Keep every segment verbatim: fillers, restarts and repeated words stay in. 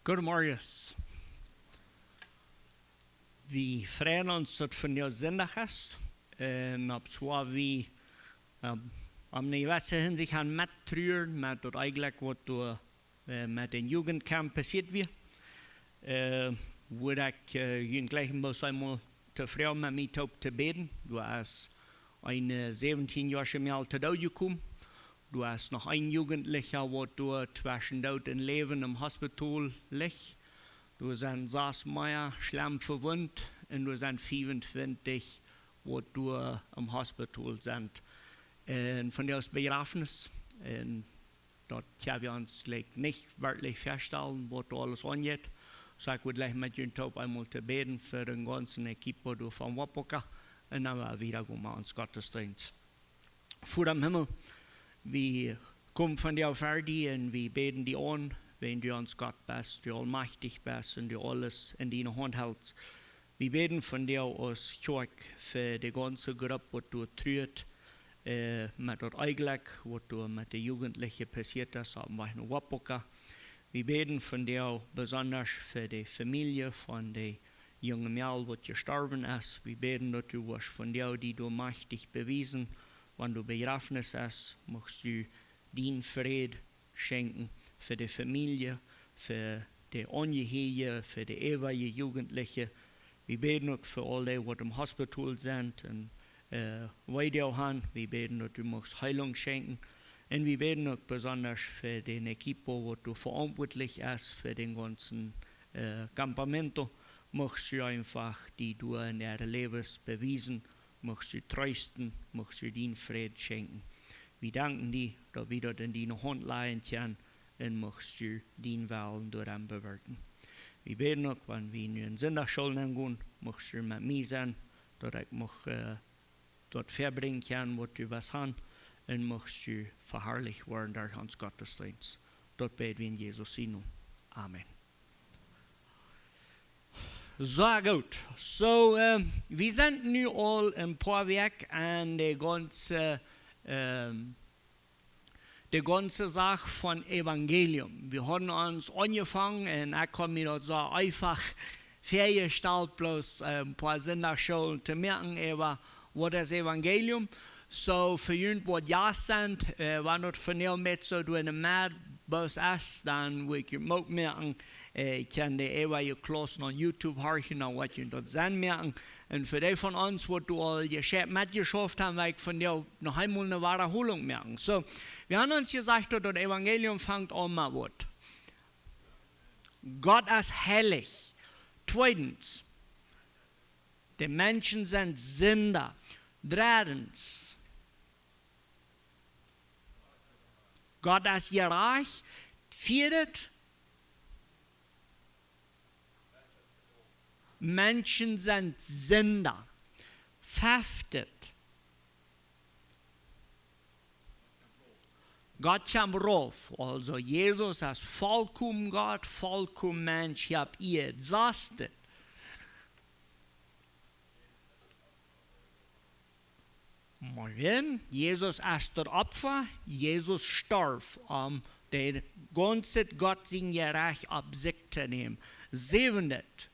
Goodemorjes. Wie freien ons daut vondoag Sindach es. Un opp soo wie, ähm, aun eene jewesse Hinsicht aun mettruen met daut Onjlekj waut doa, äh, met dän Jugendcamp passieet wia. Äh, wudd ekj, äh, junt jlikj bloos eemol tofräd met mie toop to bäden. Doa es een, äh, säwentieen Joa oola Mejal to Doot jekomen. Doa es noch een Jugendlicha waut doa tweschen Doot un Läwen em Hospital licht. Doa sent sas mea schlemm vewundt un doa sent fiefuntwintich waut doa em Hospital sent. Un vondoag es Bejrafnis. Un daut kjenn wie ons jlikj nich werkjlich väastalen waut doa aules aunjeit. Soo ekj wudd jlikj met junt toop eemol to bäden fa dän gaunzen equipo doa von Wapoka. Un dan woa wie wieda gonen met onsen Gottesdeenst. Voda em Himmel, wie komen vondoag ver die un wie bäden die aun, wiels du ons Gott best, du aulmajchtich best un du aules en diene Haunt helst. Wie bäden vondoag aus Kjoakj fa de gaunze Grupp waut doa truat, äh, met daut Onjlekj waut doa met de Jugendliche passieet es opp dän Wajch no Wapoka. Wie bäden vondoag besonda fa de Famielje von de junge Mejal waut jestorwen es. Wie bäden daut du woascht vondoag die doa majchtich bewiesen, wan doa Bejrafnis es, muchst du dien Fräd schenkjen fa de Famielje, fa de Aunjehieeje, fa de äwaje Jugendliche. Wie bäden uk fa aul dee waut em Hospital sent un, äh, Weedoag han. Wie bäden daut du muchst Heelunk schenkjen. Un wie bäden uk besonda fa dän equipo waut doa veauntwuatlich es fa dän gaunzen, äh, campamento. Muchst du eefach die doa en äare Läwes bewiesen, muchst du treesten, muchst du dien Fräd schenkjen. Wie danken die daut wie daut en diene Haunt lajen kjennen un muchst du dien Wellen doaraun bewirkjen. Wie bäden uk, wan wie nu en Sindachschool nenn gonen, muchst du met mie sennen, daut ekj mucht, äh, daut väabrinjen kjennen waut du west han, un muchst du veharlicht woaren derch onsen Gottesdeenst. Daut bäd wie en Jesus sienen Nomen. Amen. Soo, goot. Soo, äh, wie sent nu aul een poa Wäakj aun de gaunze, ähm, de gaunze Sach von Evangelium. Wie hauden ons aunjefongen un ekj haud mie daut soo eefach väajestalt, bloos, äh, een poa Sindachschoolen to moaken äwa waut es Evangelium. Soo, fa junt waut Jast sent, äh, wan daut vondoag met soo doa en de Medd bloos es, dan wudd ekj junt Moot moaken, äh, kjenn de äwaje Klaussen opp YouTube horchen, dan woat junt daut sennen moaken. Un fa dee von ons waut doa aul jescheit metjeschauft han, woa ekj vondoag noch eemol eene Wadaholunk moaken. Soo, wie han ons jesajcht daut daut Evangelium fangt aun met waut? Gott es heilich. Tweedens, de Menschen sent Sinda. Dreddens, Gott es jerajcht. Vieedet, Menschen sent Sinda. Feftet, Gott kjemt rauf. Aulsoo, Jesus es volkomen Gott, volkomen Mensch, hia opp Ieed. Sastet, Amen. Jesus es daut Opfa, Jesus storf, om daut gaunze Gott sien Jerecht opp sikj to nämen. Säwendet,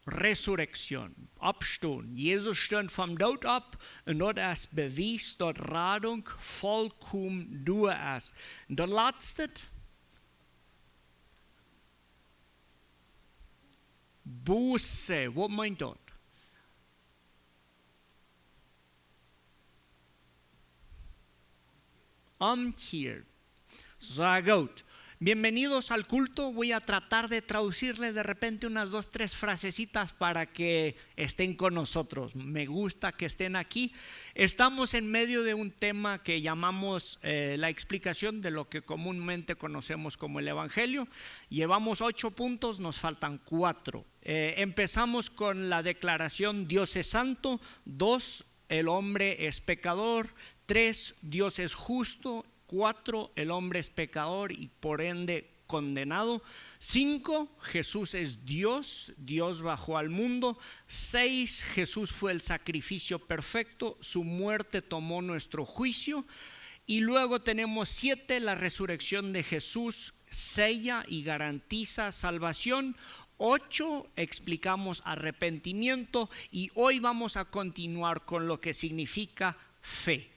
Resurrektion, Oppstonen. Jesus stunt vom Doot opp un daut es Bewies daut Radunk volkomen doa es. Un daut latste, Buße, waut meent daut? Omkjeer. Sea goot. Bienvenidos al culto. Voy a tratar de traducirles de repente unas dos, tres frasecitas para que estén con nosotros. Me gusta que estén aquí. Estamos en medio de un tema que llamamos, eh, la explicación de lo que comúnmente conocemos como el Evangelio. Llevamos ocho puntos, nos faltan cuatro. Eh, empezamos con la declaración: Dios es santo. Dos, el hombre es pecador. Tres, Dios es justo. Cuatro, el hombre es pecador y por ende condenado. Cinco, Jesús es Dios, Dios bajó al mundo. Seis, Jesús fue el sacrificio perfecto, su muerte tomó nuestro juicio. Y luego tenemos siete, la resurrección de Jesús sella y garantiza salvación. Ocho, explicamos arrepentimiento. Y hoy vamos a continuar con lo que significa fe.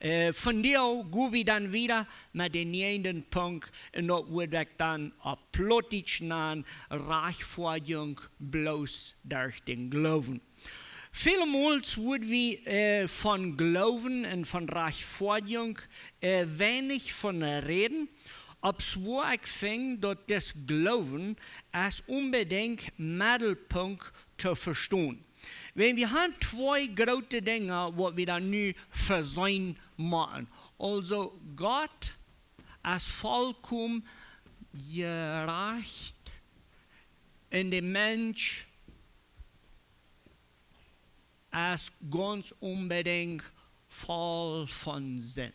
Eh, vondoag go wie dan wieda met dän näajenden Punkt, un daut woat ekj dan opp Plautdietsch nanen: Rajchtfoadjunk bloos derch dän Gloowen. Väle Mol woa wie, eh, von Gloowen un von Rajchtfoadjunk, eh, weinich von räden, opp soo ekj finj daut dis Gloowen es onbedinjt Meddelpunkt to vestonen. Wan wie haben twee groote Dinja, waut wie dan nu veseen motten. Aulsoo, Gott es volkomen jerajcht un de Mensch es gaunz onbedinjt voll von Sind.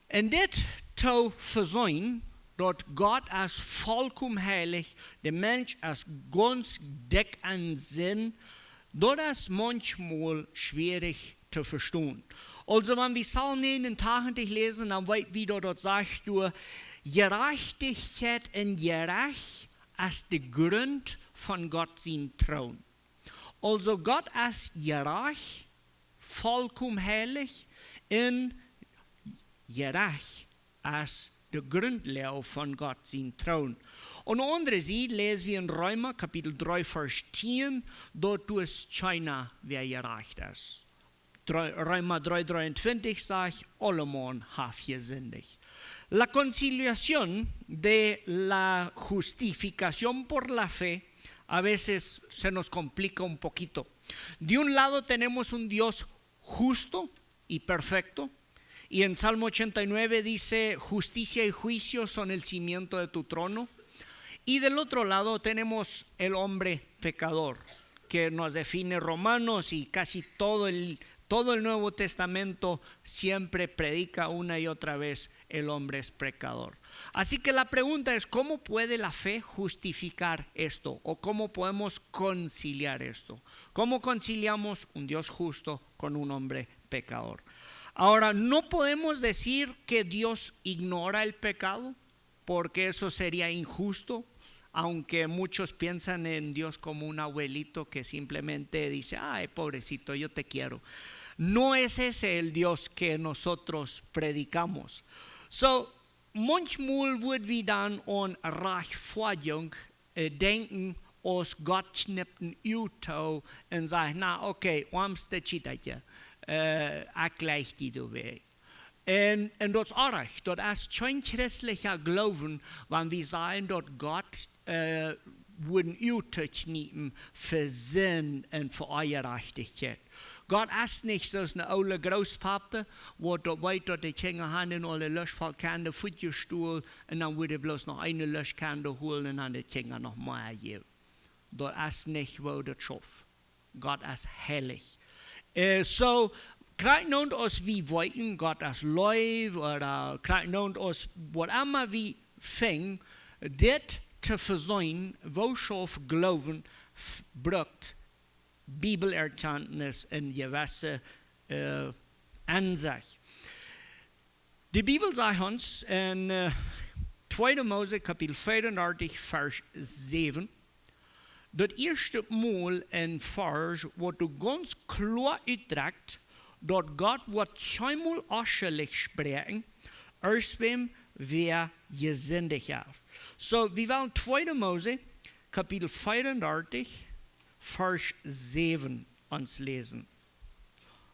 Un dit to veseen, daut Gott es volkomen heilich, de Mensch es gaunz dikj en Sind, daut es maunchmol schwierich to vestonen. Aulsoo, wan wie Psalm negenentachtig läsen, dan weet wie daut, daut sajcht doa: Jerajchtichkjeit un Jerecht es de Grunt von Gott sien Troon. Aulsoo, Gott es jerajcht, volkomen heilich, un Jerecht es de Grundlage von Gott sien Troon. Aun de aundre Sied läs wie en Reema Kapitel dree Varsch tieen, daut doa es kjeena, wäa jerajcht es. Dree, Reema dree dreeuntwintich sajcht: Aulemaun haft jesindicht. La conciliación de la justificación por la fe a veces se nos complica un poquito. De un lado tenemos un Dios justo y perfecto, y en Salmo ochenta y nueve dice: Justicia y juicio son el cimiento de tu trono. Y del otro lado tenemos el hombre pecador, que nos define Romanos y casi todo el, todo el Nuevo Testamento siempre predica una y otra vez: el hombre es pecador. Así que la pregunta es, ¿cómo puede la fe justificar esto? ¿O cómo podemos conciliar esto? ¿Cómo conciliamos un Dios justo con un hombre pecador? Ahora, no podemos decir que Dios ignora el pecado, porque eso sería injusto, aunque muchos piensan en Dios como un abuelito que simplemente dice: "Ay, pobrecito, yo te quiero". No es ese el Dios que nosotros predicamos. So, maunchmol woa wie dan aun Rajchtfoadjunk, eh, denkjen, aus Gott kjnipt een Uag too un sajcht: "Na, okay, oamste Kjietakje, eh, ekj jleich die doawäajen." Un, un daut es oajch, daut es kjeen christelja Gloowen, wan wie sajen, daut Gott, eh, woat een Uag tookjniepen fa Sind un fa Onjerajchtichkjeit. Gott es nich soo aus een oole Grootpapa, waut daut weet, daut de Kjinja haben en aule Lustfall kjennen fuat jestolen, un dan wudd hee bloos noch eene Lust kjennen holen un dan de Kjinja noch mea jäwen. Daut es nich, woo daut schauft. Gott es heilich. Eh, so, krakjt nu aus wie weeten, Gott es Leew, ooda krakjt nu aus waut emma wie finjen, dit to vestonen, woo schauft Gloowen, f-, brukt Bibelerkjantnis un jewesse, eh, Aunsecht. De Bibel sajcht ons en, eh, tweede Mose Kapitel veerendartich, Varsch säwen, daut ieeschte Mol een Varsch, waut doa gaunz kloa utdrekjt, daut Gott woat kjeenmol onschullich spräakjen, aus wäm, wäa jesindicht haft. So, wie wellen tweede Mose, Kapitel veerendartich, Varsch säwen ons läsen.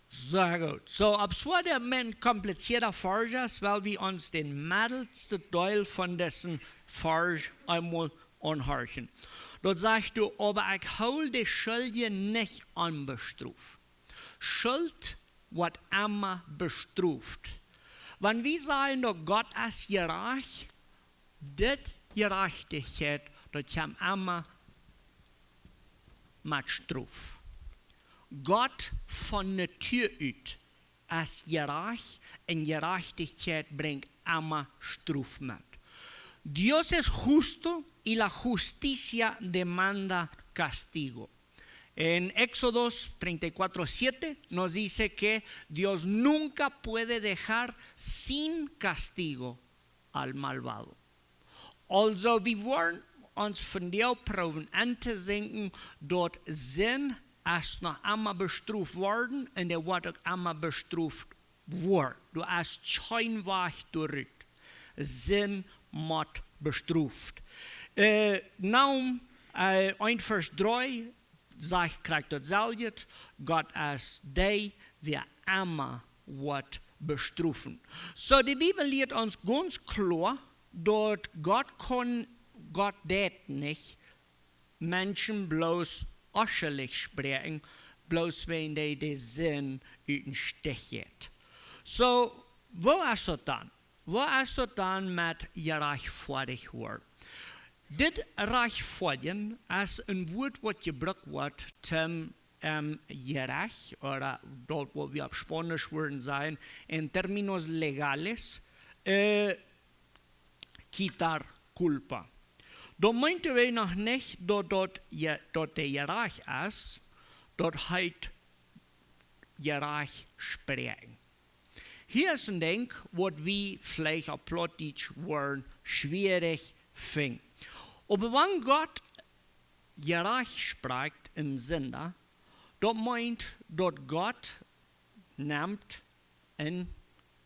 Sea goot. So, opp soo een komplizieeda Varsch es, well wie ons dän meddelsten Deel von disen Varsch eemol aunhorchen. Daut sajcht doa: "Oba ekj hool de Schuldje nich onbestroft." Schult woat emma bestroft. Wan wie sajen, daut Gott es jerajcht, dit Jerajchtichkjeit, daut kjemt emma met Strof. Gott von Natua ut es jerajcht, un Jerajchtichkjeit brinjt emma Strof met. "Dios es justo y la justicia demanda castigo." En Éxodo treinta y cuatro siete nos dice que Dios nunca puede dejar sin castigo al malvado. Also, wie woaren ons vondoag proowen entosinken, daut Sind es noch emma bestroft worden un dee woat uk emma bestroft woaren. Doa es kjeen Wajch doarut. Sind mott bestroft. Äh, Nahum, äh, eent Varsch dree sajcht krakjt daut selwje: Gott es dee, wäa emma woat bestrofen. Soo, de Bibel lieet ons gaunz kloa, daut Gott kaun, Gott deit nich Menschen bloos onschuldich spräakjen, bloos wäajen dee de Sind ut dän Stich jeit. Soo, woo es daut dan? Woo es daut dan met jerajchtfoadich woaren? Dit rajchtfoadjen es een Wuat, waut jebrukt woat toom, ähm, Jerecht, ooda daut, waut wie opp Spaunisch wudden sajen, en términos legales, äh, quitar culpa. Daut meent wie noch nich, daut, daut, je, daut dee jerajcht es, daut heet jerajcht spräakjen. Hia es een Dinkj, waut wie veleicht opp Plautdietsch woaren schwierich finjen. Oba wan Gott jerajcht sprakjt een Sinda, daut meent, daut Gott nemt een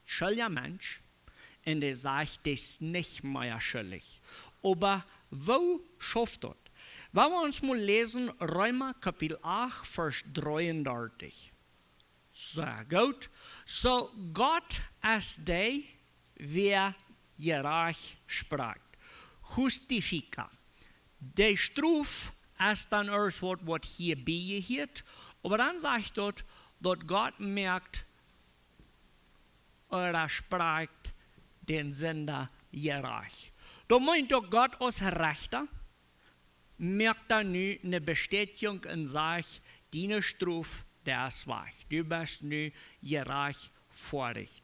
schuldja Mensch un dee sajcht, dee es nich mea schuldich. Oba woo schauft daut? Wan wie ons mol läsen, Reema Kapitel acht, Varsch dreeundartich. Sea goot. Soo, Gott es dee, wäa jerajcht sprakjt. Justifica. De Strof es dan ieescht waut, waut hia bie jehieet, oba dan sajcht daut, daut Gott moakt ooda sprakjt dän Sinda jerajcht. Daut meent uk, Gott aus Rechta moakt dan nu eene Bestätigung un sajcht: Diene Strof, dee es wajch. Du best nu jerajchtfoadich.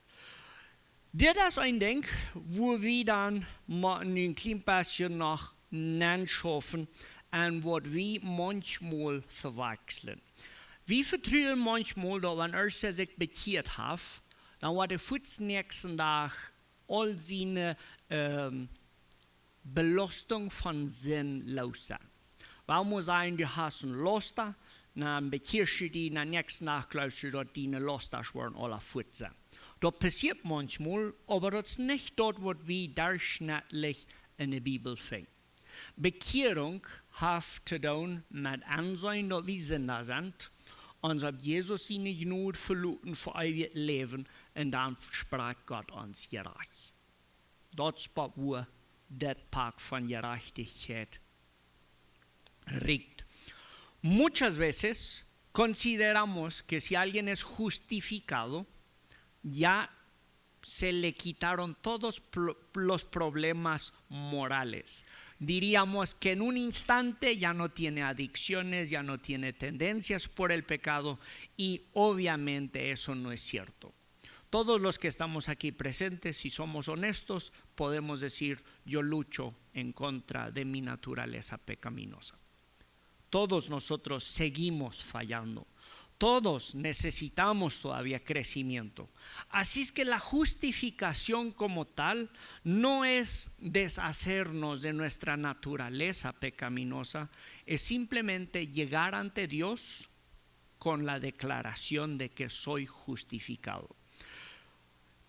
Dit es een Dinkj, wua wie dan mau nu een kjlien bät noch nenschaufen un waut wie manchmol vewakjslen. Wie vetruen manchmol, daut wan eena sikj bekjieet haft, dan woat hee fuaz näakjsten Dach aul siene, ähm, Belastung von Sind loos sennen. Wuarom mott sennen, du hast eene Last, dan bekjieescht du die, dan näakjsten Dach jleefst du, daut diene Last woaren aula fuaz sennen. Daut passieet manchmol, oba daut es nich daut, waut wie derchschnittlich enne Bibel finjen. Bekjierunk haft to doonen met enseenen, daut wie Sinda sent, ons opp Jesus siene Jnod veloten fa eewjet Läwen, un dan sprakjt Gott ons jerajcht. Daut es waut, wua dit Pak von Jerajchtichkjeit rieekjt. Muchas veces consideramos que si alguien es justificado, ya se le quitaron todos plo-, los problemas morales. Diríamos que en un instante ya no tiene adicciones, ya no tiene tendencias por el pecado, y obviamente eso no es cierto. Todos los que estamos aquí presentes, si somos honestos, podemos decir: "Yo lucho en contra de mi naturaleza pecaminosa". Todos nosotros seguimos fallando. Todos necesitamos todavía crecimiento. Así es que la justificación como tal no es deshacernos de nuestra naturaleza pecaminosa, es simplemente llegar ante Dios con la declaración de que soy justificado.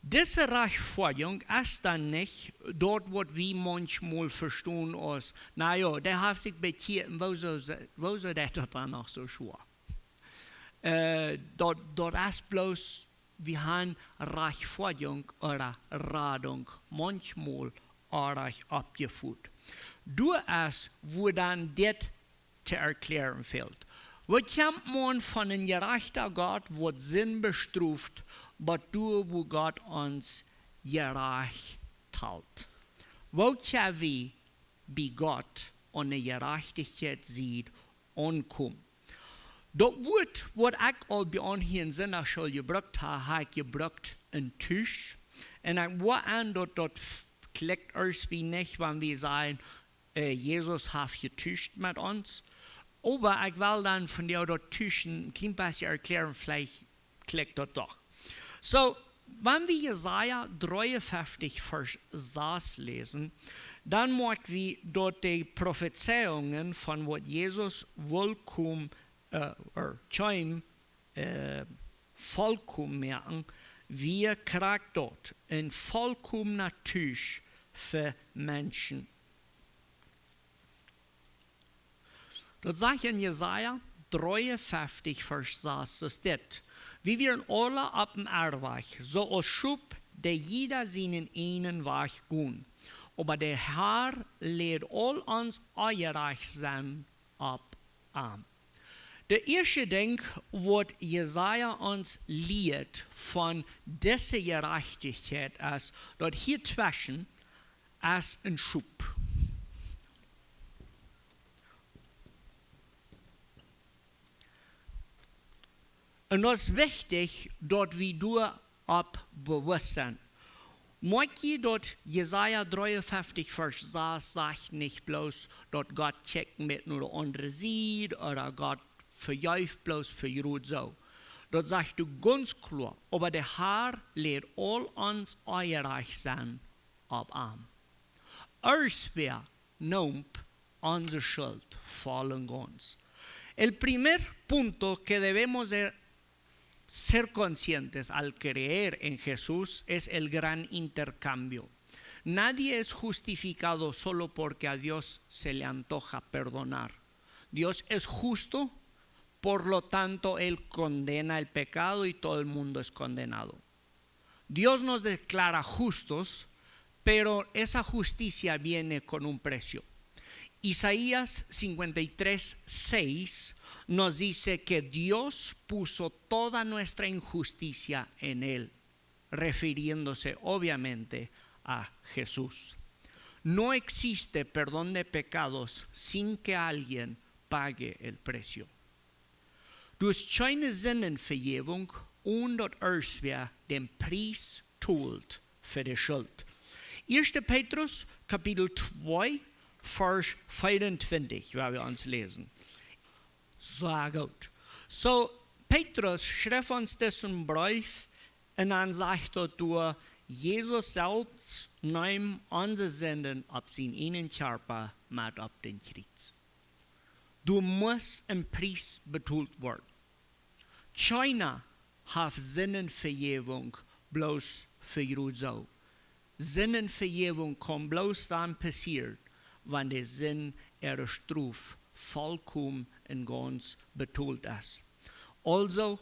Dise Rajchtfoadjunk es dan nich daut, waut wie manchmol vestonen aus: "Na jo, dee haft sikj bekjieet, un wuarom, wuarom deit daut dan noch soo schwoa?" Äh, daut, daut es bloos, wie haben Rajchtfoadjunk ooda Radunk manchmol oajch oppjefot. Doa es, wua dan dit to erkjläaren fält. Woo kjemt maun von een jerajchta Gott, waut Sind bestroft, bat doa, wua Gott ons jerajcht helt? Woo kjenn wie bie Gott aun de Jerajchtichkjeit Sied aunkomen? Daut Wuat, waut ekj aul bie ons hia en Sindachschool jebrukt ha, ha ekj jebrukt en Tusch. Un ekj woa aun, daut, daut f-, kjlikjt ieescht wie nich, wan wie sajen, äh, Jesus haft jetuscht met ons. Oba ekj well dan von die daut tuschen een kjlien bät erkjlären, veleicht klikjt daut doch. So, wan wie Jesaja dreeunfeftich Varsch sas läsen, dan moakj wie daut de Profezeiungen von waut Jesus wollkom, äh, or came, äh, vollkomen moaken, wia krakjt daut, een vollkomna Tusch fa Menschen. Daut sajcht en Jesaja dreeunfeftich Varsch sas es dit: Wie wieren aule opp dän Errwajch, soo aus Schop, dee jieda sienen eenen Wajch gonn. Oba de Herr läd aul ons Onjerajchtsennen opp am. De ieeschte Dinkj, waut Jesaja ons lieet von dise Jerajchtichkjeit, es daut hia tweschen es een Schop. Un daut es wichtich, daut wie doaropp bewusst sent. Moakj jie daut Jesaja dreeunfeftich Varsch sas sajcht nich bloos, daut Gott kjikjt met no de aundre Sied ooda Gott vejeft bloos fa jrod soo. Daut sajcht doa gaunz kloa: Oba de Herr läd aul ons Onjerajchtsennen opp am. Erstwäa neem onse Schult voll un gaunz. El primer punto que debemos de ser conscientes al creer en Jesús es el gran intercambio. Nadie es justificado solo porque a Dios se le antoja perdonar. Dios es justo, por lo tanto, Él condena el pecado y todo el mundo es condenado. Dios nos declara justos, pero esa justicia viene con un precio. Isaías cincuenta y tres, seis nos dice que Dios puso toda nuestra injusticia en Él, refiriéndose obviamente a Jesús. No existe perdón de pecados sin que alguien pague el precio. Du hast kjeene Sindenvejäwunk onen daut Erstwäa dän Pries tolt fa de Schult. Ieeschte Petrus, Kapitel twee, Varsch vierundzwanzig, woa wie ons läsen. Sea goot. So, Petrus schrift ons disen Breef un dan sajcht daut doa: Jesus selfst neem onse Sinden opp sienen eenen Kjarpa met opp dän Kjriez. Du must een Pries betolt woaren. Kjeena haft Sindenvejäwunk bloos fa jrod soo. Sindenvejäwunk kaun bloos dan passieren, wan de Sind äare Strof vollkomen un gaunz betolt es. Aulsoo,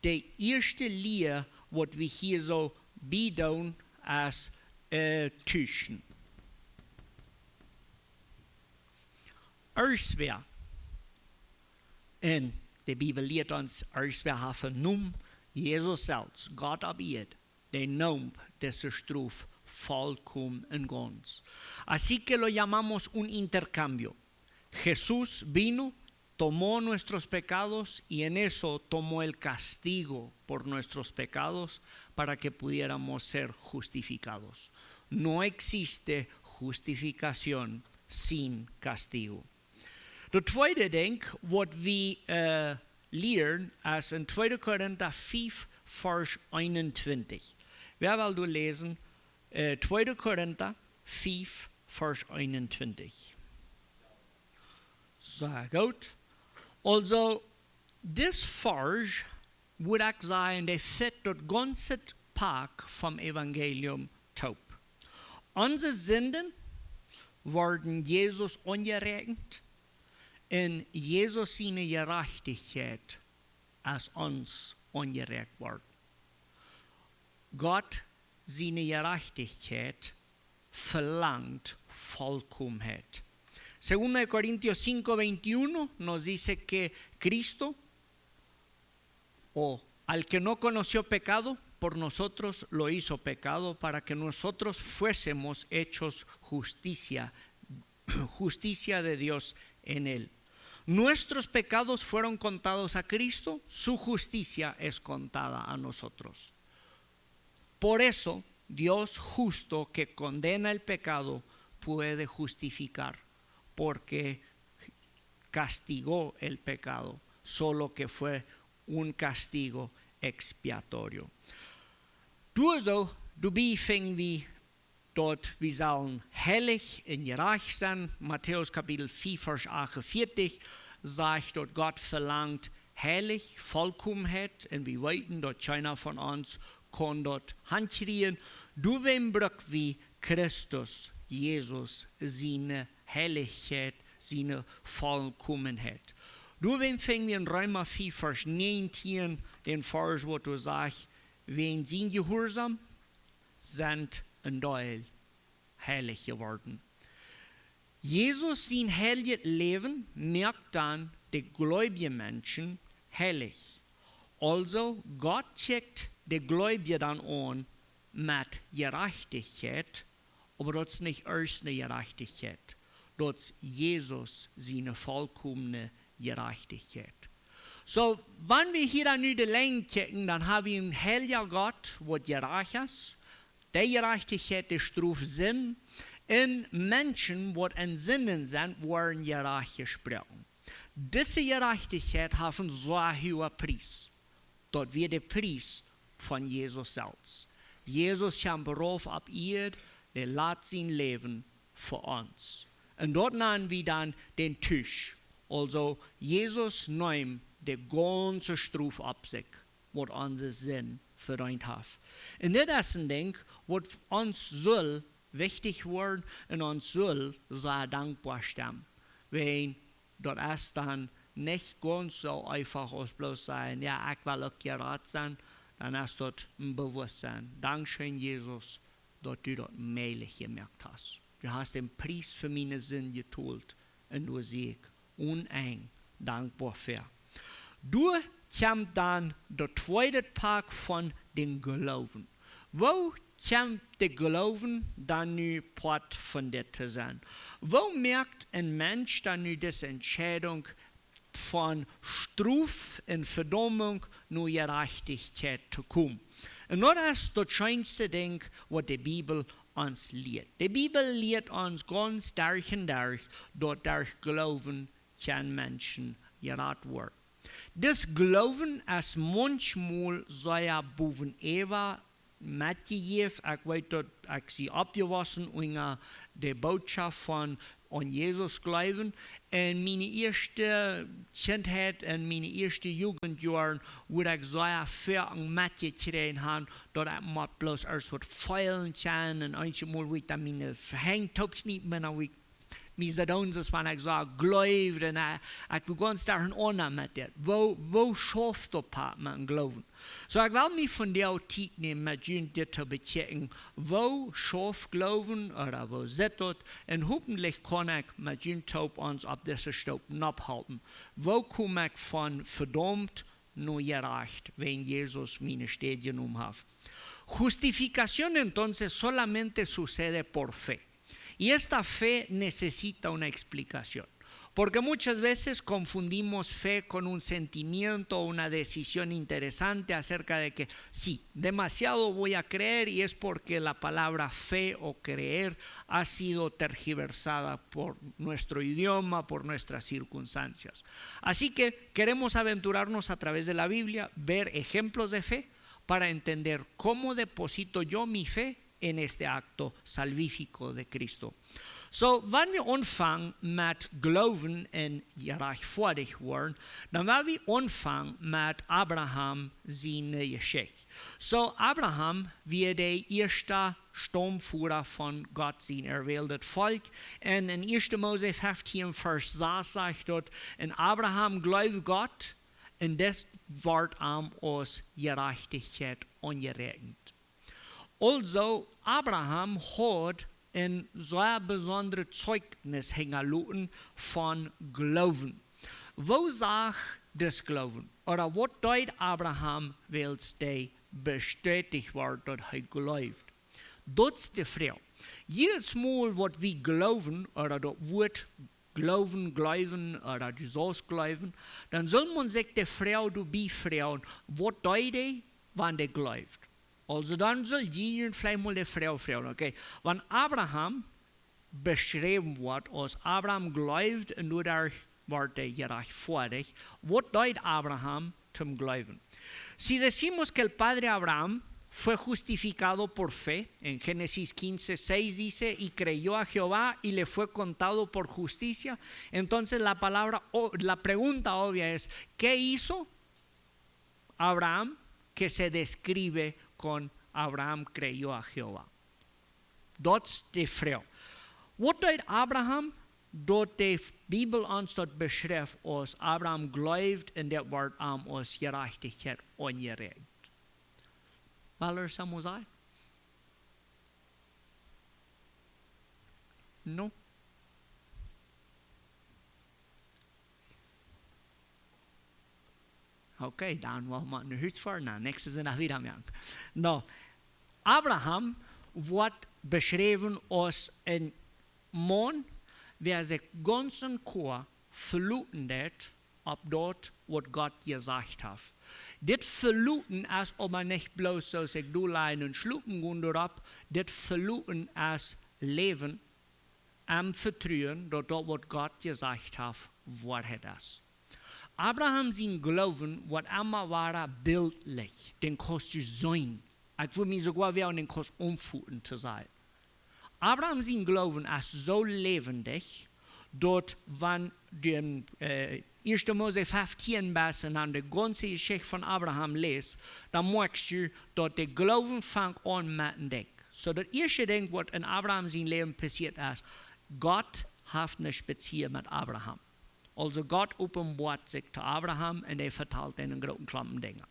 de ieeschte Lia, waut wie hia soo biedoonen, es, äh, tuschen. Erstwäa, un de Bibel lieet ons, erstwäa haft een Nomen, Jesus selfst, Gott opp Ieed, dee neem dise Strof vollkomen un gaunz. Así que lo llamamos un intercambio. Jesús vino, tomó nuestros pecados y en eso tomó el castigo por nuestros pecados para que pudiéramos ser justificados. No existe justificación sin castigo. De tweede Dinkj, waut wie, äh, lieren, es en tweede Korinta fief, Varsch eenuntwintich. Wäa well doa läsen? Äh, tweede Korinta fief, Varsch eenuntwintich. Sea goot. Aulsoo, dis Varsch, wudd ekj sajen, dee fit daut gaunze Pak vom Evangelium toop. Onse Sinden worden Jesus aunjeräakjent un Jesus siene Jerajchtichkjeit es ons aunjeräakjent worden. Gott siene Jerajchtichkjeit velangt Vollkomenheit. Segunda de Corintios cinco veintiuno nos dice que Cristo, o al que no conoció pecado, por nosotros lo hizo pecado para que nosotros fuésemos hechos justicia, justicia de Dios en él. Nuestros pecados fueron contados a Cristo, su justicia es contada a nosotros. Por eso, Dios justo que condena el pecado puede justificar, porque castigó el pecado, solo que fue un castigo expiatorio. Doa soo, doabie finj wie daut wie sellen heilich un jerajcht sennen. Matäus Kapitel fief, Varsch acht un vieetich sajcht, daut Gott velangt Heilich, Vollkomenheit, un wie weeten, daut kjeena von ons kaun daut hankjrieen. Doawäajen bruck wie Christus, Jesus, siene Heilichkjeit, siene Vollkomenheit. Doawäajen finj wie en Reema fief, Varsch näajentieen, dän Varsch, waut doa sajcht, wäajen sien Jehuarsaum sent een Deel heilich jeworden. Jesus sien heiljet Läwen moakt dan de gleubje Menschen heilich. Aulsoo, Gott kjikjt de Gleubje dan aun met Jerajchtichkjeit, oba daut es nich ieescht ne Jerajchtichkjeit. Daut es Jesus siene vollkomne Jerajchtichkjeit. Soo, wan wie hia dan nu de Lien kjikjen, dan ha wie een heilja Gott, waut jerajcht es. De Jerajchtichkjeit, de Strof Sind, un Menschen, waut en Sinden sent, woaren jerajcht jesproaken. Dise Jerajchtichkjeit haft een sea huagen Pries. Daut wia de Pries von Jesus selfst. Jesus kjeem rauf opp Ieed, dee lat sien Läwen fa ons. Un daut nanen wie dan dän Tausch. Aulsoo, Jesus neem de gaunze Strof opp sikj, waut onse Sind vedeent haft. Un dit es een Dinkj, waut ons sull wichtich woaren un ons sull sea dankboa stemmen. Wäajen daut es dan nich gaunz soo eefach aus bloos sajen: "Jo, ekj well uk jerat sennen." Dan es daut een Bewusstsein. Dankscheen, Jesus, daut du daut mäajlich jemoakt hast. Du hast dän Pries fa miene Sind jetolt un doa sie ekj onenj dankboa fäa. Doa kjemt dan daut tweede Poat von dän Gloowen. Woo kjemt de Gloowen dan nu Poat von dit to sennen? Woo moakt een Mensch dan nu dise Entscheidunk von Strof un Vedaumunk no Jerajchtichkjeit to komen? Un daut es daut scheenste Dinkj, waut de Bibel ons lieet. De Bibel lieet ons gaunz derch un derch, daut derch Gloowen kjennen Menschen jerat woaren. Dis Gloowen es maunchmol sea bowen äwa metjejäft. Ekj weet daut, ekj sie oppjewossen unja de Bootschoft von aun Jesus jleewen. En miene ieeschte Kjintheit, en miene ieeschte Jugendjoaren, wort ekj sea foaken metjekjräajen han, daut ekj mott bloos ieescht waut feelen kjennen. Un eenjemol wudd ekj dan miene Henj toopkjniepen un dan wudd ekj mie soo doonen, aus wan ekj soo jleewd, un, eh, ekj begonn doa aun met dit. Woo, woo schauft daut Poat met dän Gloowen? Soo, ekj well mie vondoag Tiet nämen, met junt dit to bekjikjen. Woo schauft Gloowen, ooda woo sitt daut? Un hopentlich kaun ekj met junt toop ons opp dise Stoop nopphalpen. Woo kom ekj von vedaumt no jerajcht, wan Jesus miene Städ jenomen haft? Justificación entonces solamente sucede por fe. Y esta fe necesita una explicación. Porque muchas veces confundimos fe con un sentimiento o una decisión interesante acerca de que sí, demasiado voy a creer y es porque la palabra fe o creer ha sido tergiversada por nuestro idioma, por nuestras circunstancias. Así que queremos aventurarnos a través de la Biblia, ver ejemplos de fe para entender cómo deposito yo mi fe en este acto salvífico de Cristo. Soo, wan wie aunfangen met Gloowen un jerajchtfoadich woaren, dan well wie aunfangen met Abraham siene Jeschicht. Soo, Abraham wia de ieeschta Staumfoda von Gott sien erwäldet Volkj. Un en ieeschte Mose feftieen, Varsch sas sajcht daut: "Un Abraham jleewd Gott, un dit wort am aus Jerajchtichkjeit aunjeräakjent." Aulsoo, Abraham haud een sea besondret Zeijnis hinjaloten von Gloowen. Woo sach dis Gloowen? Ooda waut deed Abraham, wiels hee bestäticht wort, daut hee jleewd? Daut es de Froag. Jiedet Mol, waut wie jleewen, ooda daut Wuat jleewen, jleewen, ooda du saust jleewen, dan saul maun sikj de Froag doabie froagen: "Waut deed hee, wan hee jleewd?" Aulsoo, dan saul jie veleicht mol de Froag froagen, okay, wan Abraham beschräwen woat aus Abraham jleewd un doaderch wort hee jerechtfoadicht. Waut deed Abraham toom Gloowen? Si decimos que el padre Abraham fue justificado por fe, en Génesis quince seis dice, y creyó a Jehová y le fue contado por justicia, entonces la palabra, o- la pregunta obvia es, ¿qué hizo Abraham que se describe con Abraham creyó a Jehová? Daut es de Froag. Waut deed Abraham, daut de Bibel ons daut beschrift aus Abraham jleewd un daut wort am aus Jerajchtichkjeit aunjeräakjent? Well eena soo sajen? No? Okay, dan woa wie mau no Hus foaren. Na, näakjsten Sindach wieda moaken. No, Abraham woat beschräwen aus een Maun, wäa sikj gaunz un goa veloten deed opp daut, waut Gott jesajcht haft. Dit Veloten es oba nich bloos soo aus ekj doa laj un schlopen go doaropp. Dit Veloten es läwen em Vetruen, daut daut, waut Gott jesajcht haft, Woarheit es. Abraham sien Gloowen woat emma wada bildlich, dän kaust du seenen. Ekj wudd mie soogoa wea aun dän kaust aunfoten to sajen. Abraham sien Gloowen es soo läwendich, daut wan du en äh, Ieeschte Mose feftieen best un dan de gaunze Jeschicht von Abraham läst, dan moakjst du, daut de Gloowen fangt aun met een Dinkj. Soo daut ieeschte Dinkj, waut en Abraham sien Läwen passieet es, Gott haft eene Spezia met Abraham. Aulsoo Gott openboat sikj to Abraham un hee vetalt am een grooten Klompen Dinja.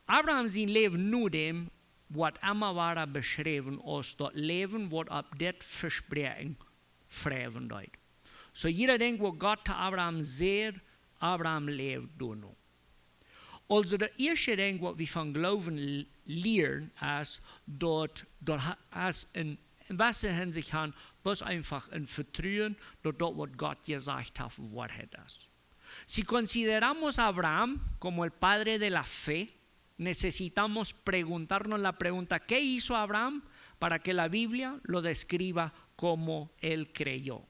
Abraham sien Läwen no däm woat emma wada beschräwen aus daut Läwen, waut opp dit Vespräakjen fräwen deed. Soo jieda Dinkj, waut Gott to Abraham säd, Abraham läwd doano. Aulsoo daut ieeschte Dinkj, waut wie von Gloowen l- lieren, es daut, daut ha- es en, en jewesse Hinsicht han, bloos eenfach een Vetruen, daut daut, waut Gott jesajcht haft, Woarheit es. Si consideramos a Abraham como el padre de la fe, necesitamos preguntarnos la pregunta, ¿qué hizo Abraham para que la Biblia lo describa como él creyó?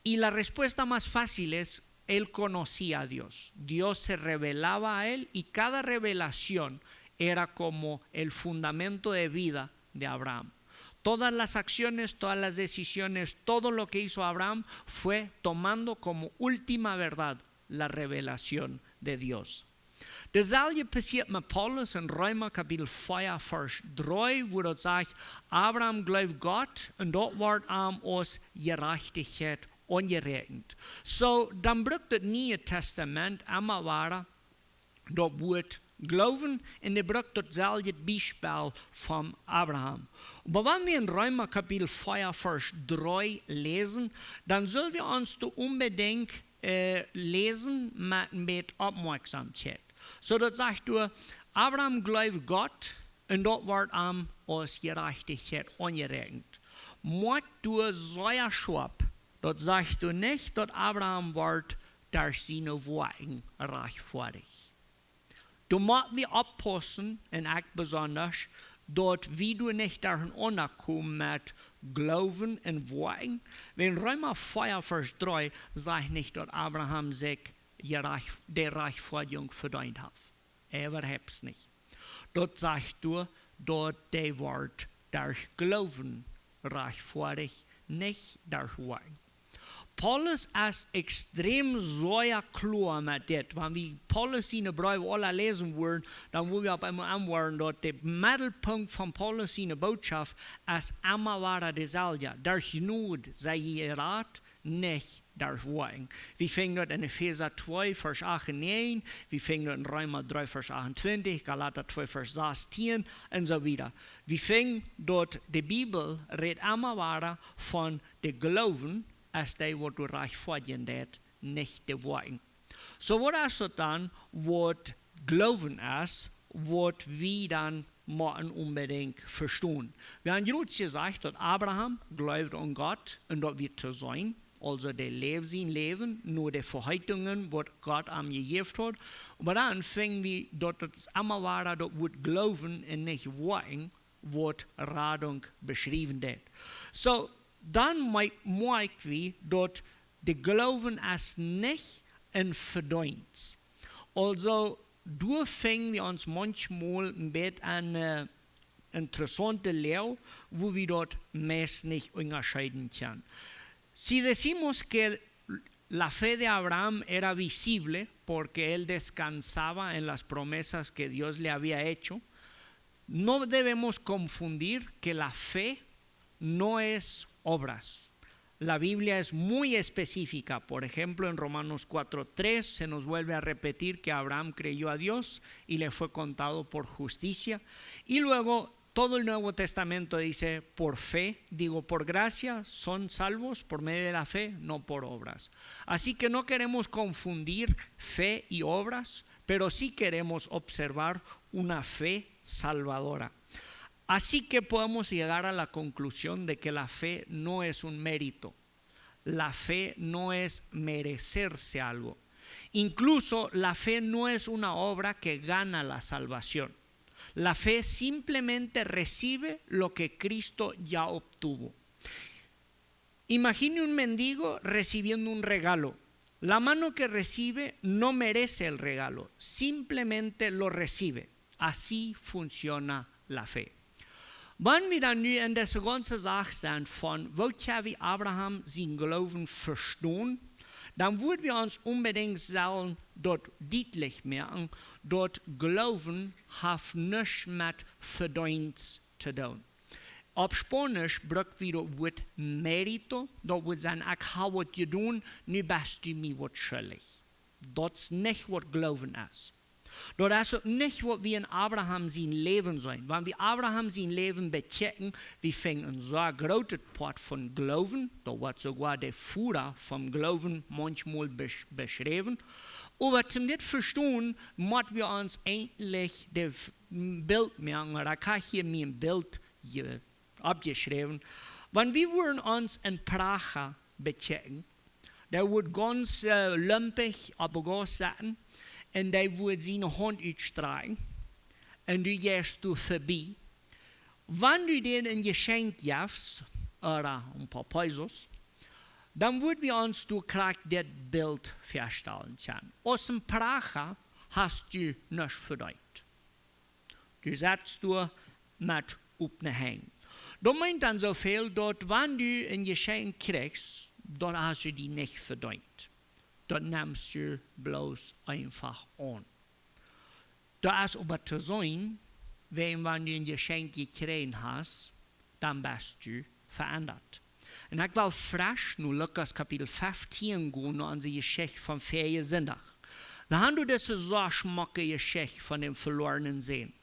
Y la respuesta más fácil es, él conocía a Dios. Dios se revelaba a él y cada revelación era como el fundamento de vida de Abraham. Todas las acciones, todas las decisiones, todo lo que hizo Abraham fue tomando como última verdad la revelación de Dios. Daut selwje passieet met Paulus en Reema Kapitel vea, Varsch dree, wua daut sajcht, Abraham jleewd Gott un daut wort am aus Jerajchtichkjeit aunjeräakjent. Soo, dan brukt daut Niee Tastament emma wada daut Wuat Gloowen un dee brukt daut selwje Biespel von Abraham. Oba wan wie en Reema Kapitel vea, Varsch dree läsen, dan sell wie ons doa onbedinjt äh, läsen met een bät Oppmoakjsomkjeit. Soo daut sajcht doa, Abraham jleewd Gott un daut wort am aus Jerajchtichkjeit aunjeräakjent. Moakjt doa sea schoap, daut sajcht doa nich, daut Abraham wort derch siene Woakjen rajchtfoadich. Doa mott wie oppaussen, un ekj besondasch, daut wie doa nich derchenaunda komen met Gloowen un Woakjen. Wiels Reema vea Varsch dree sajcht nich, daut Abraham sikj jerajcht-, de Rajchtfoadjunk vedeent haft. Äwahaupt nich. Daut sajcht doa, daut dee wort derch Gloowen rajchtfoadich, nich derch Woakjen. Paulus es extrem sea kloa met dit. Wan wie Paulus siene Breew aula läsen wudden, dan wudd wie opp eemol aunwoaren, daut de Meddelpunkt von Paulus siene Bootschoft es emma wada deselwja. Derch Jnod sie jie jerat, nich derch Woakjen. Wie finjen daut en Efeesa twee, Varsch acht un näajen, wie finjen daut en Reema dree, Varsch achtuntwintich, Galata twee, Varsch sastieen un soo wieda. Wie finjen daut de Bibel rät emma wada von de Gloowen, es dee, waut doa rajchtfoadjen deit, nich de Woakjen. Soo, waut es daut dan, waut Gloowen es, waut wie dan motten onbedinjt vestonen? Wie haben jrod jesajcht, daut Abraham jleewd aun Gott un daut wia to seenen, aulsoo dee läwd sien Läwen no de Veheitungen, waut Gott am jejäft haud. Oba dan finjen wie, daut daut es emma wada daut Wuat Gloowen un nich Woakjen, waut Radunk beschriewen deit. Soo, dan moak-, moakj wie daut De Gloowen es nich een Vedeenst. Aulsoo, doa finjen wie ons maunchmol een bät aun eene interessaunte Loag, woo wie daut meist nich unjascheeden kjennen. Si decimos que la fe de Abraham era visible porque él descansaba en las promesas que Dios le había hecho, no debemos confundir que la fe no es obras. La Biblia es muy específica. Por ejemplo, en Romanos cuatro tres se nos vuelve a repetir que Abraham creyó a Dios y le fue contado por justicia. Y luego todo el Nuevo Testamento dice, por fe, digo, por gracia, son salvos por medio de la fe, no por obras. Así que no queremos confundir fe y obras, pero sí queremos observar una fe salvadora. Así que podemos llegar a la conclusión de que la fe no es un mérito. La fe no es merecerse algo. Incluso la fe no es una obra que gana la salvación. La fe simplemente recibe lo que Cristo ya obtuvo. Imagine un mendigo recibiendo un regalo. La mano que recibe no merece el regalo, simplemente lo recibe. Así funciona la fe. Wan wie dan nu en dise gaunze Sach sent von woo kjenn wie Abraham sienen Gloowen vestonen, dan wudd wie ons onbedinjt sellen daut dietlich moaken, daut Gloowen haft nuscht met Vedeenst to doonen. Opp Spaunisch bruck wie daut Wuat mérito, daut wudd sennen, ekj hab waut jedonen, nu best du mie waut schuldich. Daut es nich waut Gloowen es. Daut es uk nich waut wie en Abraham sien Läwen seenen. Wan wie Abraham sien Läwen bekjikjen, wie finjen een sea grootet Poat von Gloowen, daut woat soogoa de Voda vom Gloowen maunchmol besch-, beschräwen. Oba toom dit vestonen, mott wie ons eejentlich de F-, Bilt moaken, ooda ekj hab hia mie een Bilt je-, oppjeschräwen. Wan wie wudden ons en Pracha bekjikjen, dee wudd gaunz, äh, lumpich opp de Gauss sitten un dee wudd siene Haunt utstrakjen un du jeist doa verbie. Wan du dän een Jeschenkj jefst, ooda een poa pesos, dan wudd wie ons doa krakjt dit Bilt väastalen kjennen. Aus een Pracha hast du nuscht vedeent. Du setst doa met opne Henj. Daut meent dan soo väl, daut wan du een Jeschenkj kjrichst, daut hast du die nich vedeent. Daut nemst du bloos eefach aun. Daut es oba to seenen, wan, wan du een Jeschenkj jekjräajen hast, dan best du veendat. Un ekj well fresch no Lukas Kapitel feftieen gonen, no onse Jeschicht von väajen Sindach. Wie haben doa dise sea schmocke Jeschicht von dän velornen Sän.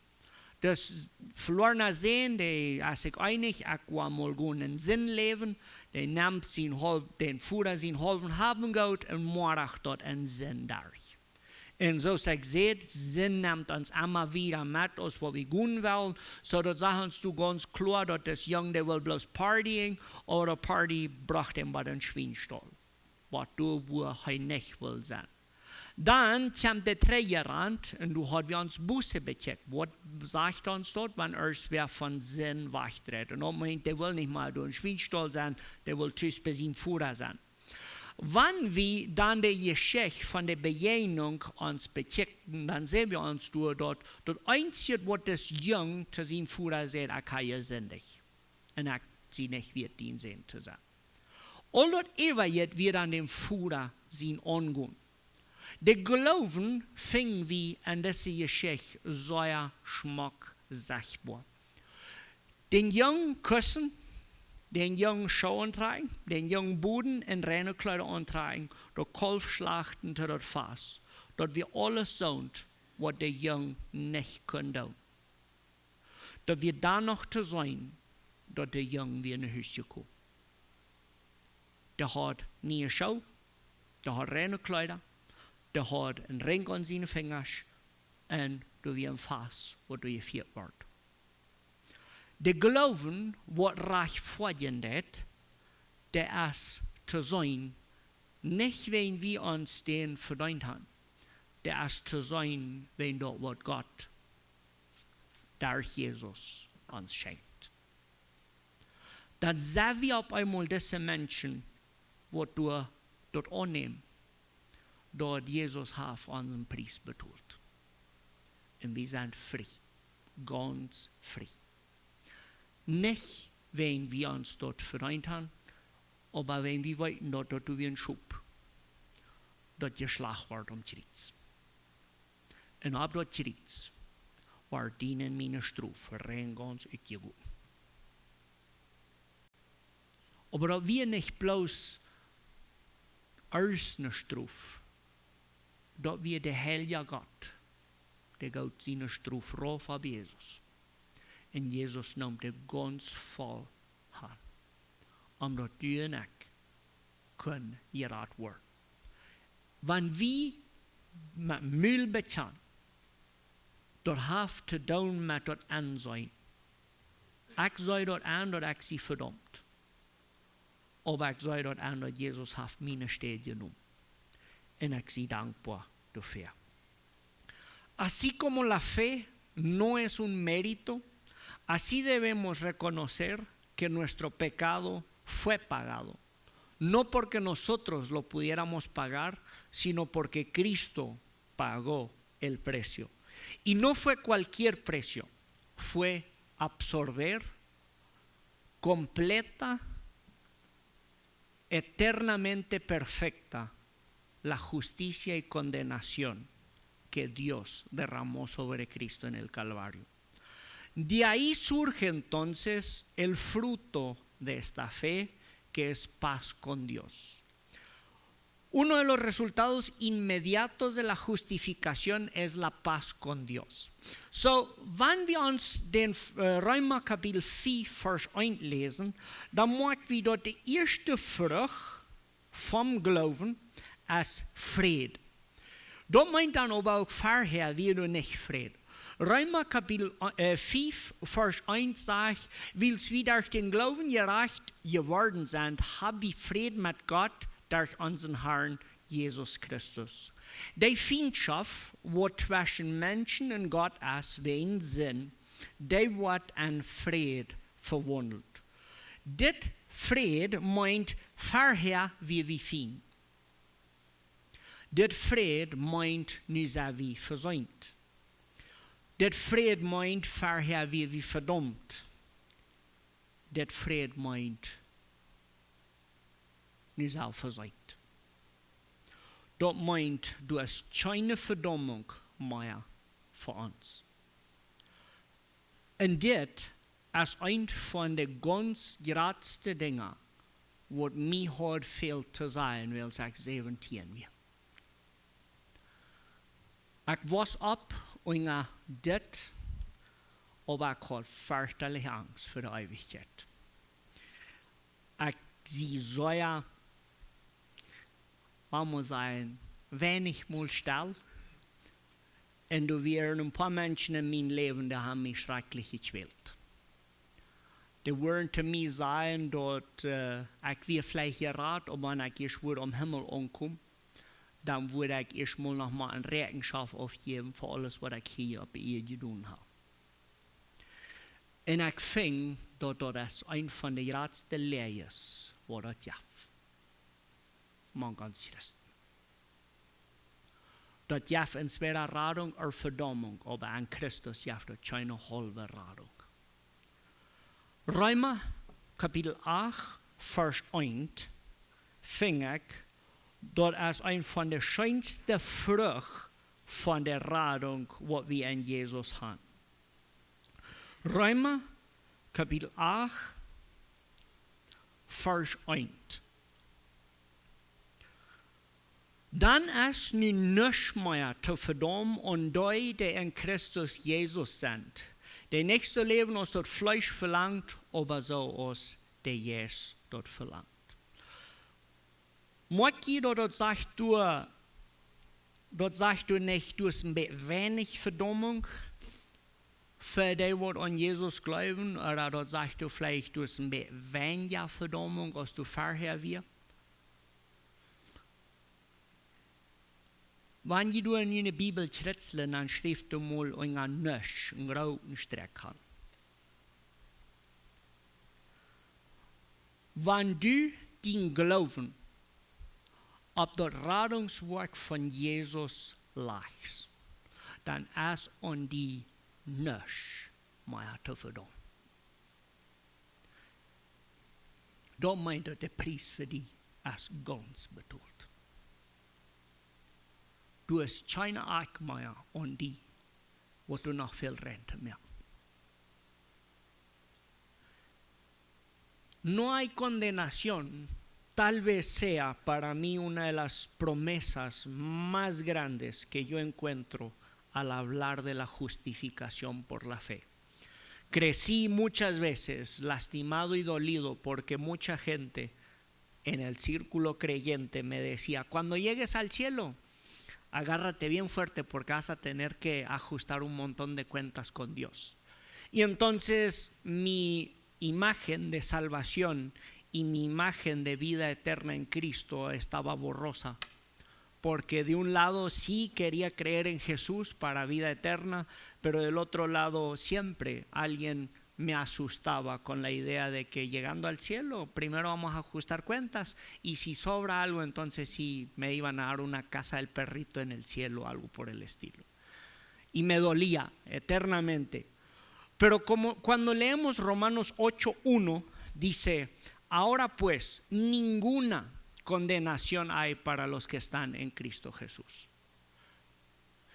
Dis velorna Sän, dee es sikj eenich, ekj woa mol gonen en Sind läwen, dee nemt sien haulw-, dän Voda sien haulwen Hab un Goot un moakt daut en Sind derch. Un soo aus ekj säd, Sind nemt ons emma wieda met aus waut wie gonen wellen, soo daut sajcht ons doa gaunz kloa, daut dis Jung, dee well bloos partying, oba de Party brocht am bie dän Schwienstall, waut doa, wua hee nich well sennen. Dan kjemt de Träaja aun un doa haud wie ons Buße bekjikjt. Waut sajcht ons daut, wan eena von Sind wajchdreit? Un daut meent, dee well nich mea doa em Schwienstall sennen, dee well tus bie sienen Voda sennen. Wan wie dan de Jeschicht von de Bejäajnunk ons bekjikjen, dan seenen wie ons doa daut, daut eensje waut dis Jung to sienen Voda säd, ekj hab jesindicht. Un ekj sie nich wieet dien Sän to sennen. Aul daut äwaje wia aun dän Voda sien Aungonen. De Gloowen finj wie en dise Jeschicht sea schmock sechtboa. Dän Jung kussen, dän Jung Schoo auntrakjen, dän Jung boden un reine Kjleeda auntrakjen, daut Kaulf schlachten, to daut Fast, daut wia aules soont, waut de Jung nich kunn doonen. Daut wia dan noch to seenen, daut de Jung wia no Hus jekomen. Dee haud niee Schoo, dee haud reine Kjleeda, dee haud een Rinkj aun siene Finjasch un doa wia een Fast, waut doa jefieet wort. De Gloowen, waut rajcht foadjen deit, dee es to seenen, nich wäajen wie ons dän vedeent haben, dee es to seenen, wäajen daut waut Gott derch Jesus ons schenkjt. Dan sent wie opp eemol dise Menschen, waut doa daut aunnämen, daut Jesus haft onsen Pries betolt. Un wie sent frie, gaunz frie. Nich wäajen wie ons daut vedeent haben, oba wäajen wie weeten, daut daut wia een Schop, daut jeschlacht wort aum Kjriez. Un opp daut Kjriez wort diene un miene Strof rein gaunz utjegoten. Oba daut wia nich bloos eensje Strof, daut wia de heilja Gott, dee goot siene Strof rauf opp Jesus. Un Jesus neem dee gaunz voll aun, om daut du un ekj kunnen jerat woaren. Wan wie met Mul bekjanen, daut haft to doonen met daut Enseenen. Ekj see daut aun, daut ekj sie vedaumt. Oba ekj see daut aun, daut Jesus haft miene Städ jenomen. Un ekj sie dankboa doafäa. Así como la fe no es un mérito, así debemos reconocer que nuestro pecado fue pagado, no porque nosotros lo pudiéramos pagar, sino porque Cristo pagó el precio. Y no fue cualquier precio, fue absorber completa, eternamente perfecta la justicia y condenación que Dios derramó sobre Cristo en el Calvario. De ahí surge entonces el fruto de esta fe, que es paz con Dios. Uno de los resultados inmediatos de la justificación es la paz con Dios. So, wan wie ons dän, äh, Reema Kapitel fief, Varsch eent läsen, dan moakj wie daut de ieeschte Frucht vom Gloowen es Fräd. Daut meent dan oba uk, verhäa wia doa nich Fräd. Reema Kapitel, äh, fief, Varsch eent sajcht: Wiels wie derch dän Gloowen jerajcht jeworden sent, hab wie Fräd met Gott derch onsen Harn Jesus Christus. Dee Fientschoft, waut tweschen Menschen un Gott es wäajen Sind, dee woat en Fräd vewaundelt. Dit Fräd meent, verhäa wia wie Fient. Dit Fräd meent, nu sent wie vesient. Dit Fräd meent, verhäa wia wie vedaumt. Dit Fräd meent, nu sent wie vesient. Daut meent, doa es kjeene Vedaumunk mea fa ons. Un dit es eent von de gaunz jratste Dinja, waut mie haud väl to sajen, wiels ekj säwentieen wia. Ekj wos opp unja dit, oba ekj haud ferchterlich Angst fa de Eewichkjeit. Ekj sie sea, wan mau sajen, weinich mol stell. Un doa wieren een poa Menschen en mien Läwen, dee haben mie schrakjlich jekwält. Dee wudden to mie sajen, daut, äh, ekj wia veleicht jerat, oba wan ekj ieescht wudd aum Himmel aunkomen, dan wudd ekj ieescht mol noch mau eene Räakjenschoft aufjäwen fa aules, waut ekj hia opp de Ieed jedonen hab. Un ekj finj, daut daut es eent von de jratste Läajes, waut daut jeft. Mank ons Christen. Daut jeft entwäda Radunk ooda Vedaumunk, oba en Christus jeft daut kjeene haulwe Radunk. Reema, Kapitel acht, Varsch eent, finj ekj, daut es eent von de scheenste Frucht von de Radunk, waut wie en Jesus haben. Reema, Kapitel acht, Varsch eent. Dan es nu nuscht mea to vedaumen aun dee, dee en Christus Jesus sent, dee nich soo läwen aus daut Fleesch velangt, oba soo aus de Jeist daut velangt. Moakj jie daut, daut sajcht doa, daut sajcht doa nich, doa es een bät weinich Vedaumunk fa dee, waut aun Jesus jleewen, ooda daut sajcht doa veleicht, doa es een bät weinja Vedaumunk aus doa verhäa wia? Wan jie doa en june Bibel kjritzlen, dan schrift doa mol unja nuscht een grooten Strekj aun. Wan du dien Gloowen opp daut Radungswoakj von Jesus lajchst, dan es aun die nuscht mea to vedoonen. Daut meent daut de Pries fa die es gaunz betolt. Du hast kjeene Akj mea aun die, waut du noch väl rein to moaken. No hay condenación, tal vez sea para mí una de las promesas más grandes que yo encuentro al hablar de la justificación por la fe. Crecí muchas veces lastimado y dolido porque mucha gente en el círculo creyente me decía: "Cuando llegues al cielo, agárrate bien fuerte porque vas a tener que ajustar un montón de cuentas con Dios". Y entonces mi imagen de salvación y mi imagen de vida eterna en Cristo estaba borrosa, porque de un lado sí quería creer en Jesús para vida eterna, pero del otro lado siempre alguien me asustaba con la idea de que llegando al cielo, primero vamos a ajustar cuentas y si sobra algo, entonces sí me iban a dar una casa del perrito en el cielo, algo por el estilo. Y me dolía eternamente. Pero como cuando leemos Romanos ocho uno, dice: "Ahora pues, ninguna condenación hay para los que están en Cristo Jesús".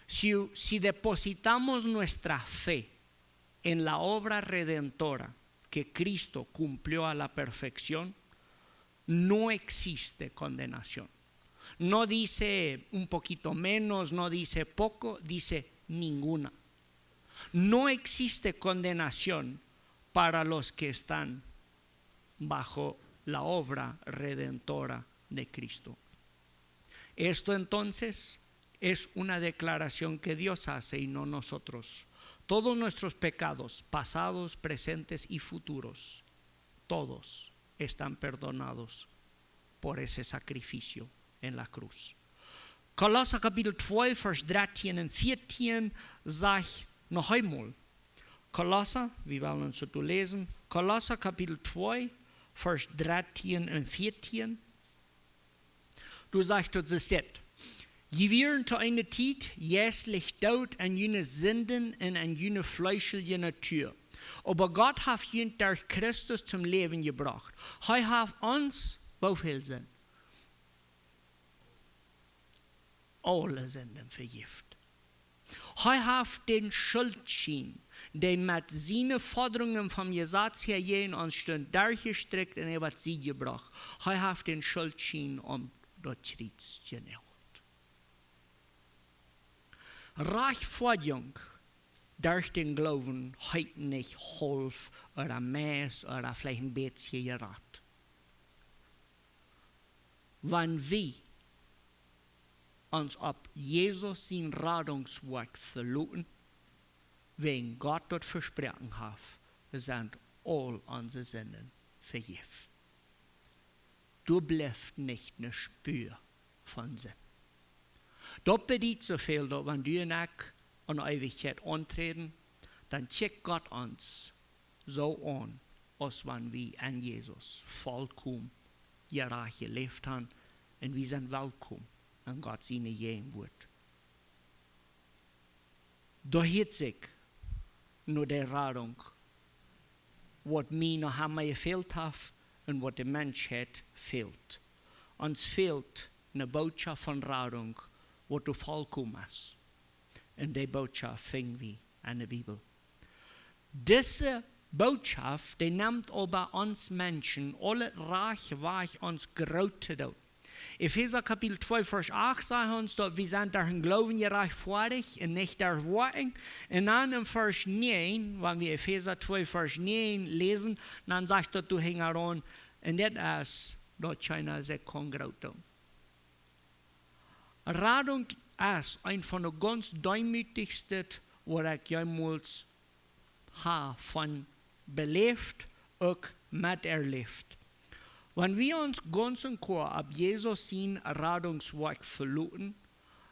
Si, si depositamos nuestra fe en la obra redentora que Cristo cumplió a la perfección, no existe condenación. No dice un poquito menos, no dice poco, dice ninguna. No existe condenación para los que están bajo la obra redentora de Cristo. Esto entonces es una declaración que Dios hace y no nosotros. Todos nuestros pecados, pasados, presentes y futuros, todos están perdonados por ese sacrificio en la cruz. Kolosser Kapitel twee, Varsch dartieen un vieetieen sajcht noch eemol. Kolosser, wie wellen ons daut läsen. Kolosser Kapitel twee, Varsch dartieen un vieetieen. Doa sajcht daut, see sajcht: "Jie wieren to eene Tiet jeistlich doot en june Sinden un en june fleeschelje Natua. Oba Gott haft junt derch Christus toom Läwen jebrocht." Hee haft ons, woo väl Sind? Aule Sinden vejäft. Hee haft dän Schultschien, dee met siene Fodrungen vom Jesaz häa jäajen ons stunt, derchjestrikjt un äwa de Sied jebrocht. Hee haft dän Schultschien aun daut Kjriez jenäajelt. Rajchtfoadjunk derch dän Gloowen heet nich haulf ooda meist ooda veleicht een bät jerat. Wan wie ons opp Jesus sien Radungswoakj veloten, wäajen Gott daut vesproaken haft, sent aul onse Sinden vejäft. Doa blift nich ne Spua von Sind. Daut bediet soo väl, daut wan du un ekj aun Eewichkjeit aunträden, dan kjikjt Gott ons soo aun, aus wan wie en Jesus volkomen jerajcht jeläft han, un wie sent welkom en Gott siene Jäajenwuat. Doa hieet sikj no de Radunk, waut mie noch emma jefält haft un waut de Menschheit fält. Ons fält ne Bootschoft von Radunk, waut doa volkomen es. Un dee Bootschoft finj wie en de Bibel. Dise Bootschoft, dee nemt oba ons Menschen aul daut Rajcht wajch, ons groot to doonen. Efeesa Kapitel twee, Varsch acht sajcht ons, daut wie sent derch dän Gloowen jerajchtfoadicht un nich derch Woakjen. Un dan en Varsch näajen, wan wie Efeesa twee, Varsch näajen läsen, dan sajcht daut doa hinjaraun, un dit es, daut kjeena sikj kaun groot doonen. Radunk es eent von de gaunz deemootjendste, waut ekj jemols ha von beläft, uk met erläft. Wan wie ons gaunz un goa opp Jesus sien Radungswoakj veloten,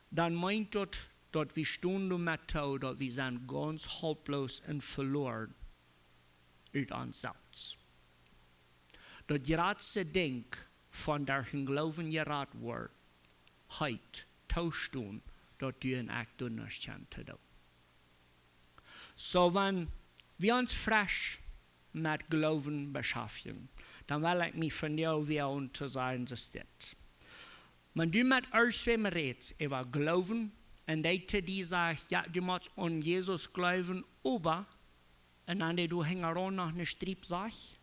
dan meent daut, daut wie stonen doamet too, daut wie sent gaunz haulploos un veloaren ut ons selfst. Daut jratste Dinkj von derch dän Gloowen jerat woaren, heit toostonen, daut du un ekj doa nuscht kjennen to doonen. Soo, wan wie ons fresch met Gloowen beschaftjen, dan well ekj mie vondoag wada aun to sajen, soo es dit. Wan du met irjentwäm rätst äwa Gloowen un dee to die sajcht, jo, du motst aun Jesus gloowen, oba, un dan dee doa hinjaraun noch een Striep sajcht,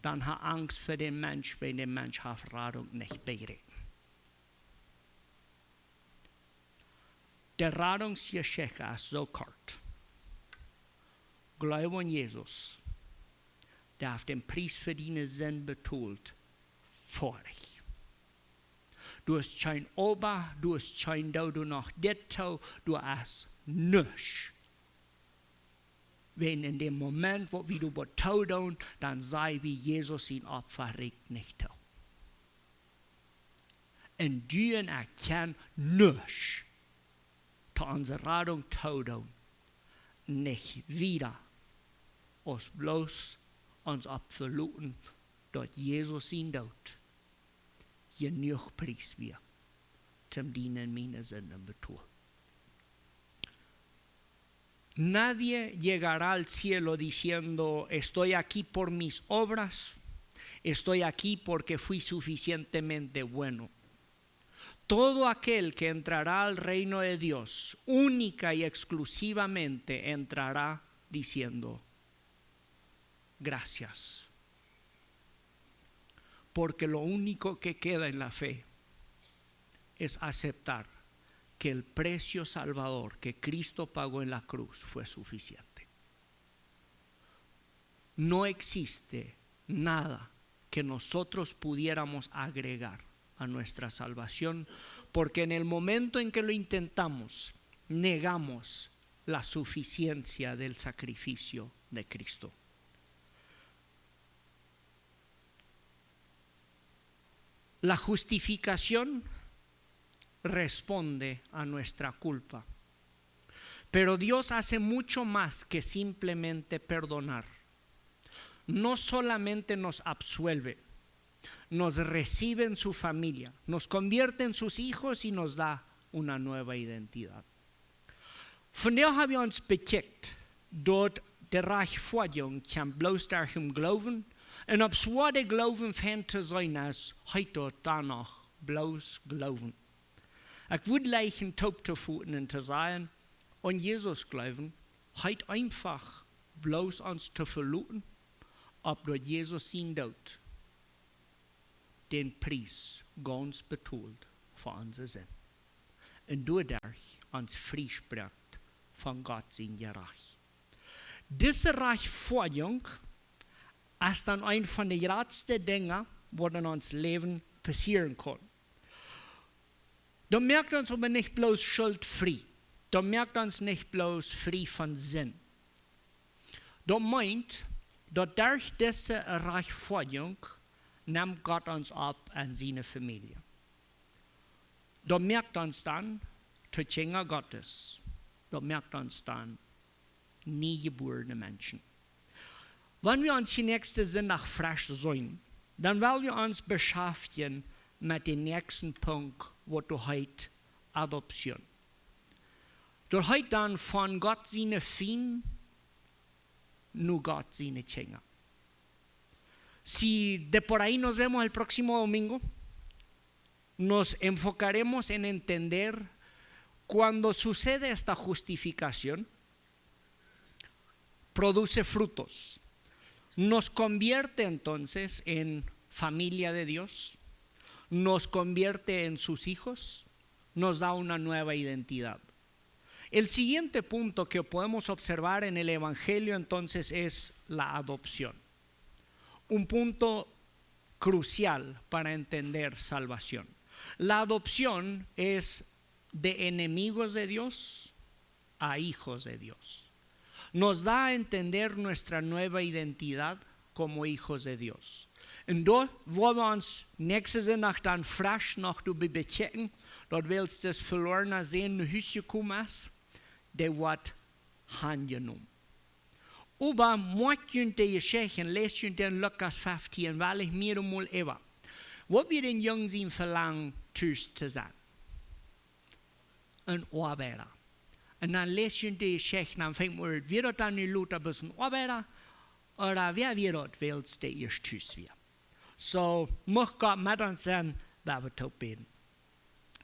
dan ha Angst fa dän Mensch, wiels dee Mensch haft Radunk nich bejräpen. De Radungsjeschicht es soo kort. Gloow aun Jesus. Dee haft dän Pries fa diene Sind betolt. Foadich. Du hast kjeen Oba, du hast kjeen Doo, du noch dit too, du hast nuscht. Wan en däm Moment, waut wie doa waut too doonen, dan saj wie, Jesus sien Opfa rieekjt nich too. Un du un ekj kjennen nuscht to onse Radunk too doonen, nich wieda, aus bloos ons opp veloten, daut Jesus sien Doot jenuach Pries wia, toom diene un miene Sinden betolen. Nadie llegará al cielo diciendo, "Estoy aquí por mis obras, estoy aquí porque fui suficientemente bueno". Todo aquel que entrará al reino de Dios única y exclusivamente entrará diciendo, "Gracias". Porque lo único que queda en la fe es aceptar que el precio salvador que Cristo pagó en la cruz fue suficiente. No existe nada que nosotros pudiéramos agregar a nuestra salvación, porque en el momento en que lo intentamos, negamos la suficiencia del sacrificio de Cristo. La justificación responde a nuestra culpa. Pero Dios hace mucho más que simplemente perdonar. No solamente nos absuelve, nos recibe en su familia, nos convierte en sus hijos y nos da una nueva identidad. Vondoag ha wie ons bekjikjt, daut de Rajchtfoadjunk kjemt bloos derch dän Gloowen, un opp soo de Gloowen fält to seenen es, heet daut dan noch bloos Gloowen. Ekj wudd jleichen toop to foten un to sajen, aun Jesus gloowen, heet eefach bloos ons to veloten, opp daut Jesus sien Doot dän Pries gaunz betolt fa onse Sind. Un doaderch ons frie spräakjt von Gott sien Jerecht. Dise Rajchtfoadjunk es dan eent von de jratste Dinja, waut en ons Läwen passieren kaun. Daut moakt ons oba nich bloos schultfrie. Daut moakt ons nich bloos frie von Sind. Daut meent, daut derch dise Rajchtfoadjunk nemt Gott ons opp en siene Famielje. Daut moakt ons dan to Kjinja Gottes. Daut moakt ons dan niejebuarne Menschen. Wan wie ons dän näakjsten Sindach fresch seenen, dan well wie ons beschaftjen met dän näakjsten Punkt, waut doa heet Adoption. Daut heet dan von Gott siene Fiend no Gott siene Kjinja. Si de por ahí nos vemos el próximo domingo, nos enfocaremos en entender cuando sucede esta justificación, produce frutos. Nos convierte entonces en familia de Dios, nos convierte en sus hijos, nos da una nueva identidad. El siguiente punto que podemos observar en el Evangelio entonces es la adopción. Un punto crucial para entender salvación. La adopción es de enemigos de Dios a hijos de Dios. Nos da a entender nuestra nueva identidad como hijos de Dios. Un doa woa wie ons näakjsten Sindach dan fresch noch doabie bekjikjen, daut wiels dis veloarna Sän no Hus jekomen es, dee woat aunjenomen. Oba moakt junt de Jeschicht, läst junt en Lukas feftieen, well ekj mea mol äwa. Waut wia dän Jung sien Velangen, tus to sennen. Een Oabeida. Un dan läs jie de Jeschicht, dan fangt mol, wia daut dan nu lota bloos een Oabeida? Ooda wäa wia daut, wiels dee ieescht tus wia? Soo, mucht Gott met ons sennen, wan wie toop bäden.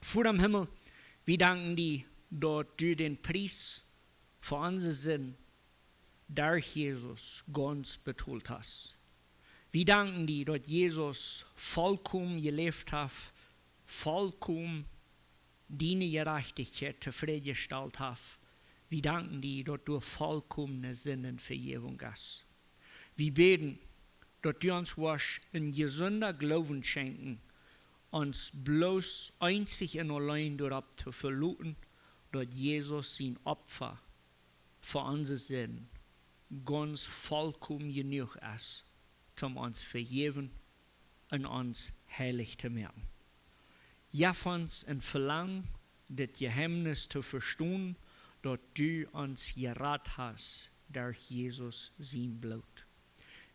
Voda em Himmel, wie danken die, daut du dän Pries fa onse Sind derch Jesus gaunz betolt hast. Wie danken die, daut Jesus vollkomen jeläft haft, vollkomen diene Jerajchtichkjeit tofrädjestalt haft. Wie danken die, daut du vollkomne Sindenvejäwunk hast. Wie bäden, daut du ons woascht een jesunden Gloowen schenkjen, ons bloos eenzich un auleen doaropp to veloten, daut Jesus sien Opfa fa onse Sind gaunz vollkomen jenuach es, om ons vejäwen un ons heilich to moaken. Jeff ons een Velangen, dit Jeheemnis to vestonen, daut du ons jerat hast derch Jesus sien Bloot.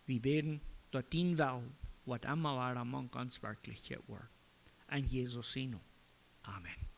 Wie bäden, daut dien Well, waut emma wada mank ons Werkjlichkjeit woat. En Jesus sien Nomen. Amen.